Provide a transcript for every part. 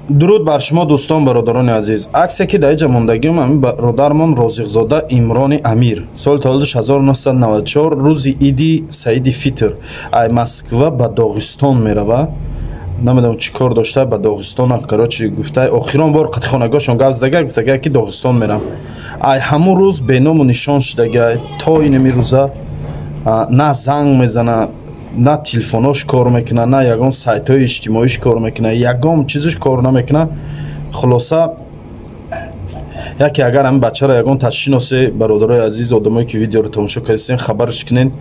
Дуруд бар шумо, дӯстон, бародарони азиз. Аксе ки дар иҷа мондагиам, ҳамин бародармон Розиқзода Имрони Амир, соли таваллудаш 1994, рӯзи иди Саиди Фитр ай Москва ба Доғистон мерава. Намедонам, чӣ кор дошта ба Доғистон. Короче, гуфта, охирон бор қатихонагоҳшон гап задага, гуфтага, ки Доғистон мерам. Ай ҳамун рӯз беному нишон шудага. То инами рӯза на занг мезана, на телефонош кор мекунад, на ягон сайтҳои иҷтимоиш кор мекунад, ягон чизаш кор намекунад. Хулоса, яке агар ҳамин бачаро ягон ташшиносе, бародарои азиз, одамое ки видеоро тамошо кардистен, хабараш кунен,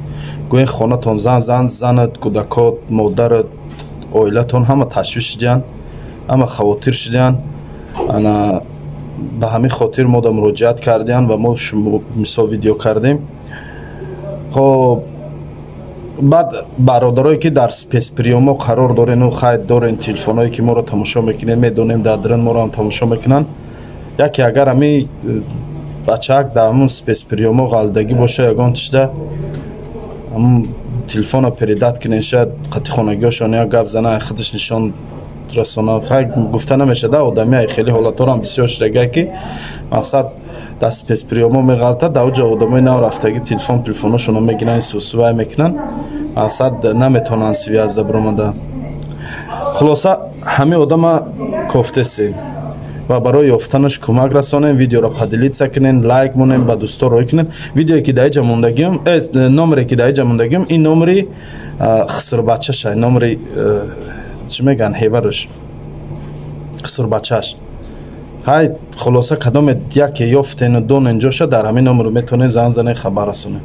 гӯен хонатон зан зан, занат, кӯдакот, модарат, оилатон ҳама ташвиш шудиянд, ҳама хавотир шудиянд. Ана ба ҳамин хотир мо да муроҷиат кардиянд ва мо мисол видео кардем. Хоб, баъд бародарое ки дар спецприёмо қарор дорену хайр дорен, телефонҳое ки моро тамошо мекунед, медонем, дар дрен моро ҳам тамошо мекунанд, яке агар ҳами бачаак дар ҳамун спецприёмо ғалдагӣ боша, ягон тишда, ҳамун телефонро передать кунен, шояд қатихонагиҳошон як гап зана, худаш нишон расона. Хай, гуфта намешада, одами хеле ҳолатҳоро бисёр шудагия, ки мақсад дар спецприёмо меғалтад, дар оҷа одамои нав рафтагӣ телефон телефоношонро мегиранд, сусувай мекунанд, мақсад наметавонанд связь да биромада. Хулоса, ҳамин одама кофтесем ва барои ёфтанаш кӯмак расонем. Видеоро поделиться кунен, лайк монем, ба дӯсто рой кунем. Видеое ки дар иҷа мондагиам, номере ки дар иҷа мондагиам, ин номери хисрбачаша, номери чӣ мегӯянд, ҳевараш, хисрбачаш. Хай, хулоса, кадоме яке ёфтену донен ҷоша, дар ҳамин номер метавонед занг занед, хабар расонед.